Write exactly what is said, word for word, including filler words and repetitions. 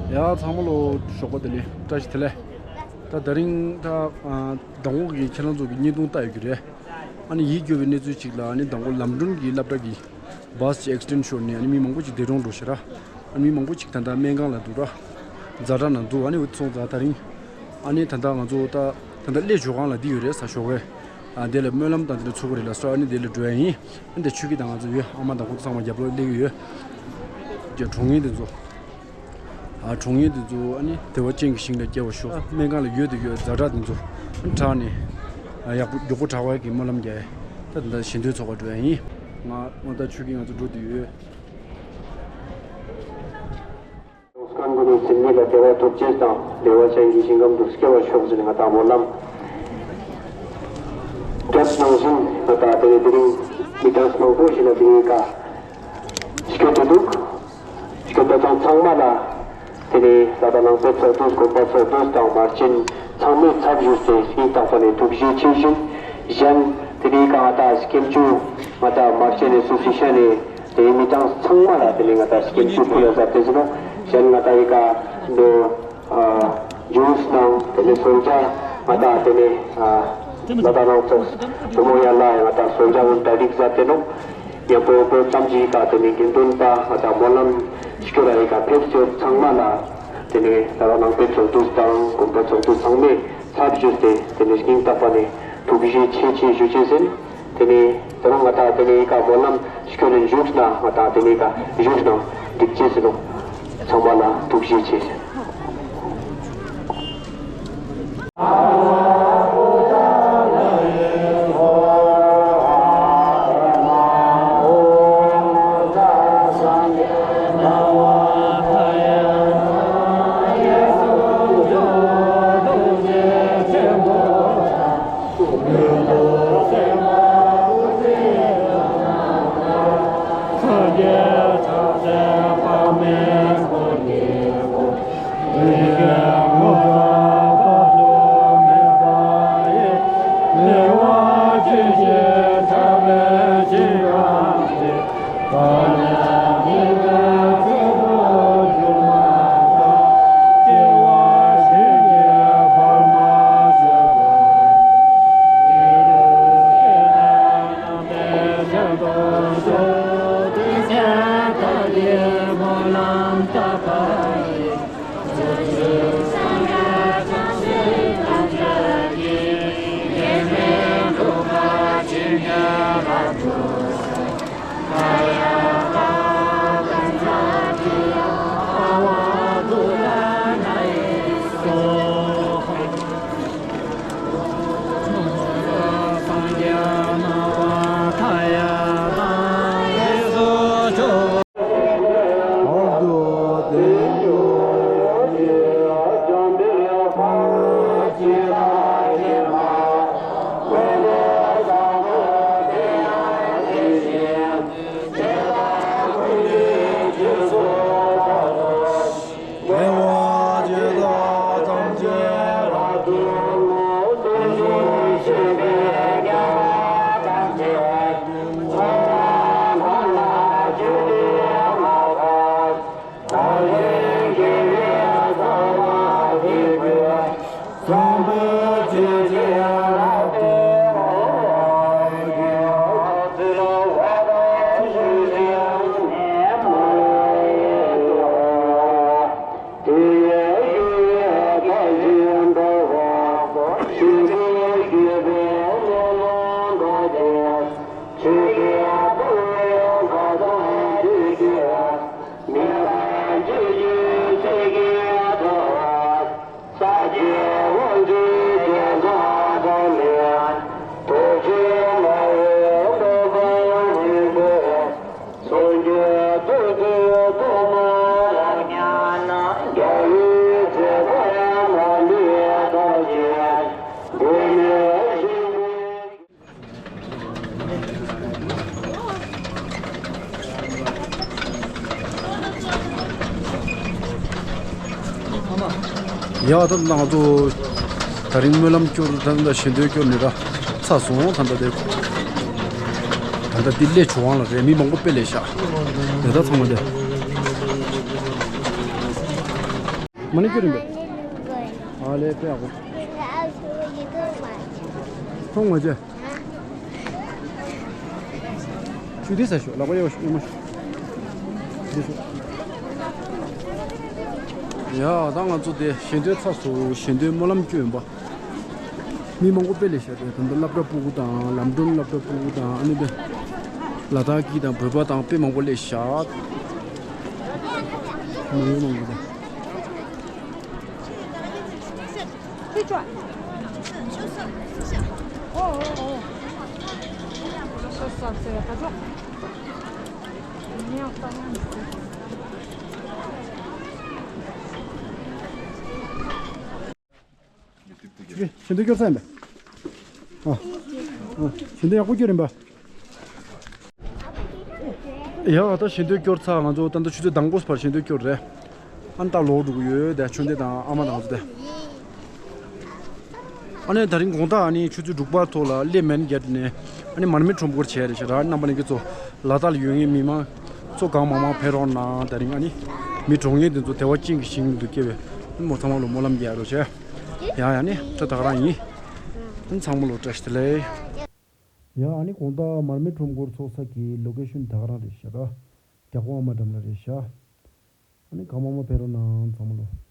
ཡ་ཚང་མ་ལོ་ཞོགས་པ་བདེ་ལེགས། བཀྲ་ཤིས་བདེ་ལེགས། ད་དེ་རིང་ད་ཨ་མདང་དགོང་གི་ཁྱེད་རང་ཚོ་གི་བརྙན་ཐུང་ལྟ་ཡོད་ཀྱི་རེད། ཨ་ནི་ཡིད་སྐྱོ་བའི་གནས་ཚུལ་ཅིག་ལ། ཨ་ནི་མདང་དགོང་ལམ་སྒྲོན་གྱི་སློབ་གྲྭ་གི་བཱས་ཅིག་ཨེག་སི་ཌེན་ཤོར་ནས། ཨ་ནི་མི་མང་པོ་ཅིག་འདས་གྲོངས་འགྲོ་ཤག་ར། ཨ་ནི་མི་མང་པོ་ཅིག་ད་ལྟ་སྨན་ཁང་ལ་འདུག་ར། ཛ་དྲག་ནང་འདུག་ཨ་ནི་འུ་ཚོ་ད་དེ་རིང་ཨ་ནི་ད་ལྟ་ང་ཚོ་ད་ད་ལྟ་སླེབས་ཞོར་གང་ལ་འདི་ཡོད་རེད་ཟེར་ཞོགས་པས། ཨ་དེ་ལ་སྨོན་ལམ་དང་དེ་ལ་ཚུགས་པ་རེད་ལ་སོ། ཨ་ནི་དེ་ལ་འགྲོ་ཡ་ཡིན། ཨ་ནི་དེ་ཆོས་སྐྱིད་དང་ང་ཚོ་ཡོད། ཨ་མ་དང་ཁོ་ཚོ་ཚང་མ་རྒྱབ་ལོགས་སླེབས་ཀྱི་ཡོད། ཀྱི་གྲོངས་མཁན་དེ་ཚོ། ཨ་གྲོངས་མཁན་དེ་ཚོ་ཨ་ནི་བདེ་བ་ཅན་གྱི་ཞིང་ལ་སྐྱེ་བར་ཤོག་སྨན་ཁང་ལ་ཡོད་དེ་ཡོད། ཛ་དྲག་དེ་ཚོ་ཨ་ནི་དྲག་ནས་ཨ་ཡག་པོ་མགྱོགས་པོ་དྲག་པ་གི་སྨོན་ལམ་རྒྱག་ཡ། ད་ད་ལྟ་ཞལ་འདོན་ཚོགས་པར་འགྲོ་ཡ་ཡིན། ང་ང་ད་ཆོས་སྐྱིད་ང་ཚོ་འགྲོ་དུས་ཡོད། སྐམ་དགུ་ནས་སེམས་ཉིད་ལ་བདེ་བ་ཐོབ་ཅེས་དང་། བདེ་བ་ཅན་གྱི་ཞིང་ཁམས་སུ་སྐྱེ་བར་ཤོག་ཟེར་ནས་ང་དང་སྨོན་ལམ་རྒྱབ་ནང་བཞིན། ང་དང་དེ་ནས་དེ་རིང་མི་གྲངས་མང་པོ་ཞིག་ལ་དེ་རིང་ཀ་སྐྱོད་དུ་འདུག་སྐྱོད་པ་དང་ཚང་མ་ལ་དེ་ནས་ལ་དྭགས་ནང་པའི་ཚོགས་འདུ། དགོན་པ་ཚོགས་འདུ་དང་མ་བྱན་ཚང་མས་ཚབ་ཞུས་ཏེ་སྙིང་ཐག་པ་ནས་ཐུགས་རྗེ་ཆེ་ཞུ། གཞན་དེ་རིང་ཀ་ང་དང་སྐྱབས་བཅོལ་ང་དང་མ་བྱན་ནས་སུ་སི་ཤ་ནས། དེ་མི་གྲངས་ཚང་མ་ལ་དེ་ནས་ང་དང་སྐྱབས་བཅོལ་ཕུལ་ལ་ཟེར་ཏེ་ཟེར་ནོ། གཞན་ང་དང་ཡི་ག་འདི་ཨ་ཇུས་དང་དེ་ནས་གསོལ་ཇ། ང་དང་དེ་ནས་ཨ་ལ་དྭགས་རང་ཚོགས་བུ་མོ་ཡ་ལ་ཡ་ང་དང་གསོལ་ཇ་འོན་གྲ་སྒྲིག་ཟེར་ཏེ་ནོ། ཡང་པོ་པོ་ཙམ་གྱི་ཡི་ག་དེ་ནས་དགེ་འདུན་པ་ང་དང་སྨོན་ལམ་སྐྱོར་ལ་ཡི་ག་ཕེབས་ཚོད་ཚང་མ་ལ་དེ་ནས་ད་རང་ནང་པའི་ཚོགས་འདུ་དང་དགོན་པ་ཚོགས་འདུ་ཚང་མས་ཚབ་ཞུས་ཏེ་དེ་ནས་སྙིང་ཐག་པ་ནས་ཐུགས་རྗེ་ཆེ་ཆེ་ཞུ་ཆེད་ཟེར། དེ་ནས་ད་རུང་ང་དང་དེ་ནས་ཡི་ག་སྨོན་ལམ་སྐྱོར་ནས་བཞུགས་ན། ང་དང་དེ་ནས་ཡི་ག་བཞུགས་ན་འགྲིག་ཅེས་ཟེར་ནོ། ཚང་མ་ལ་ཐུགས་རྗེ་ཆེ་ཟེར། ཡ་ད་ང་ཚོ་ད་རིང་སྨོན་ལམ་སྐྱོར། ད་ལྟ་ཞལ་འདོན་སྐྱོར་ནི་ར་ཚར་སོང་། ད་ལྟ་དེ་ད་ལྟ་དེ་སླེབས་བྱུང་བ་ལ་རེད། མི་མང་པོ་དཔེ་སླེབས་ཤག་ཡ་ད་ཚང་མ་དེ། མ་ཎི་སྐྱོར་ཡིན་པས། ཨ་ལས་དཔེ་ཡག་པོ། མཐོང་མ་བྱས། ཆུ་དེ་ཟ་ཤོག་ལག་པ་གཡོག་ཤོག་གཡོག་མ་ཤོག་འདི་ཤོག་ཡ་ད་ང་ཚོ་དེ་ཞལ་འདོན་ཚར་སོང་། ཞལ་འདོན་སྨོན་ལམ་སྐྱོན་པ། མི་མང་པོ་དཔེ་ལས་ཤ་དེ་ད་ལྟ་སློབ་གྲྭ་ཕྲུ་གུ་དང་ལམ་སྒྲོན་སློབ་གྲྭ་ཕྲུ་གུ་དང་ཨ་ནི་དཔེ་ལ་དྭགས་ཀྱི་དང་བོད་པ་དང་དཔེ་མང་པོ་སླེབས་ཤག་མང་པོ་མང་པོ་དང་ཞལ་འདོན་སྐྱོར་ཚར་ཡིན་པས། ཨ། ཨ། ཞལ་འདོན་ཡག་པོ་སྐྱོར་ཡིན་པ། ཡ་ད་ཞལ་འདོན་སྐྱོར་ཚར། ང་ཚོ་ད་ལྟ་ཆུ་ཚོད་དང་པོ་བར་ཞལ་འདོན་སྐྱོར་རེད། ཨ་ནི་ད་ལོག་འགྲོ་གི་ཡོད། དེ་ཆོས་སྡེ་དང་ཨ་མ་དང་ཚོ་དེ། ཨ་ནི་ད་རིང་དགོང་དག་ཨ་ནི་ཆུ་ཚོད་དྲུག་པ་ཐོག་ལ་སླེབས་མེད་རྒྱ་ནས་ཨ་ནི་མར་མེ་ཁྲོམ་སྐོར་བྱས་རེད་ཤག་ར་རྣམ་པ་ལྷན་རྒྱས་ཚོ། ལ་དྭགས་ལ་ཡོད་མཁན་མི་མང་ཚོ་གང་མང་མང་ཕེབས་རོགས་གནང་། ད་རིང་ཨ་ནི་མི་གྲོངས་མཁན་དེ་ཚོ་བདེ་བ་ཅན་གྱི་ཞིང་དུ་སྐྱེ་བའི་མོ་ཚང་མ་ལ་སྨོན་ལམ་རྒྱག་རོགས་བྱས། ཡ་ཡ་ནི་ད་ད་ག་རང་ཡིན། ཚང་མ་ལ་བཀྲ་ཤིས་བདེ་ལེགས། ཡ་ཨ་ནི་དགོང་དག་མར་མེ་ཁྲོམ་སྐོར་ཚོགས་ས་གི་ལོ་ཀེ་ཤོན་ད་ག་རང་རེད་ཤག་ར། རྒྱ་ཁོ་ཨ་མ་འགྲམ་ལ་རེད་ཤག་ཨ་ནི་གང་མང་མང་ཕེབས་རོགས་གནང་ཚང་མ་ལ།